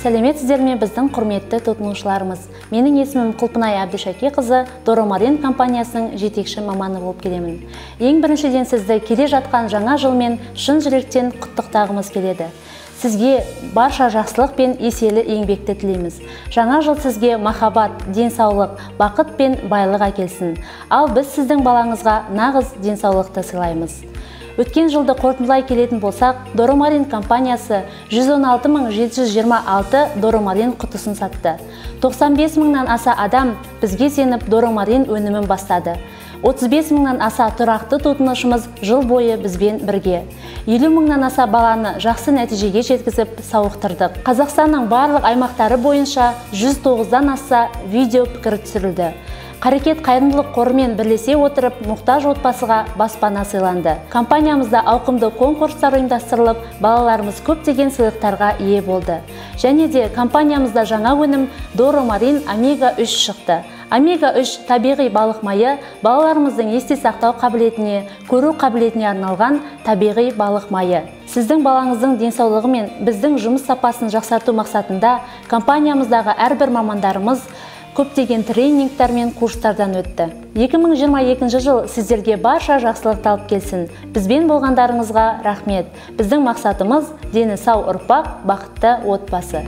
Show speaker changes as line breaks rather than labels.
Сәлеметсіздер ме, біздің құрметті тұтынушыларымыз. Менің есімім Құлпынай Әбдішәкеқызы, Доромарин компаниясының жетекші маманы болып келемін. Ең біріншіден сізді келе жатқан жаңа жылмен шын жүректен құттықтағымыз келеді. Сізге барша жақсылық пен еселі еңбекті тілейміз. Жаңа жыл сізге махаббат, денсаулық, бақыт пен байлық әкелсін. Ал біз сіздің балаңызға нағыз денсаулықты сыйлаймыз. Өткен жылды қорытындылай келетін болсақ, Доромарин компаниясы 116 726 Доромарин құтысын сатты. 95 мыңнан аса адам бізге сеніп Доромарин өнімін бастады. 35 мыңнан аса тұрақты тұтынушымыз жыл бойы бізбен бірге. 50 мыңнан аса баланы жақсы нәтижеге жеткізіп сауықтырдық. Қазақстанның барлық аймақтары бойынша 109-дан аса видео пікір түсірілді. Қарекет қайырымдылық қорымен бірлесе отырып, мұқтаж отбасыға баспана сыйланды. Компаниямызда ауқымды конкурстар ұйымдастырылып, балаларымыз көптеген сыйлықтарға ие болды. Және де компаниямызда жаңа өнім Доромарин Омега 3 шықты. Омега 3 табиғи балық майы балаларымыздың есте сақтау қабілетіне, көру қабілетіне арналған табиғи балық майы. Сіздің балаңыздың денсаулығы мен біздің жұмыс сапасын жақсарту мақсатында компаниямыздағы әрбір мамандарымыз көптеген тренингтер мен курстардан өтті. 2022 жыл сіздерге барша жақсылықты алып келсін. Бізбен болғандарыңызға рахмет. Біздің мақсатымыз дені сау ұрпақ, бақытты отбасы.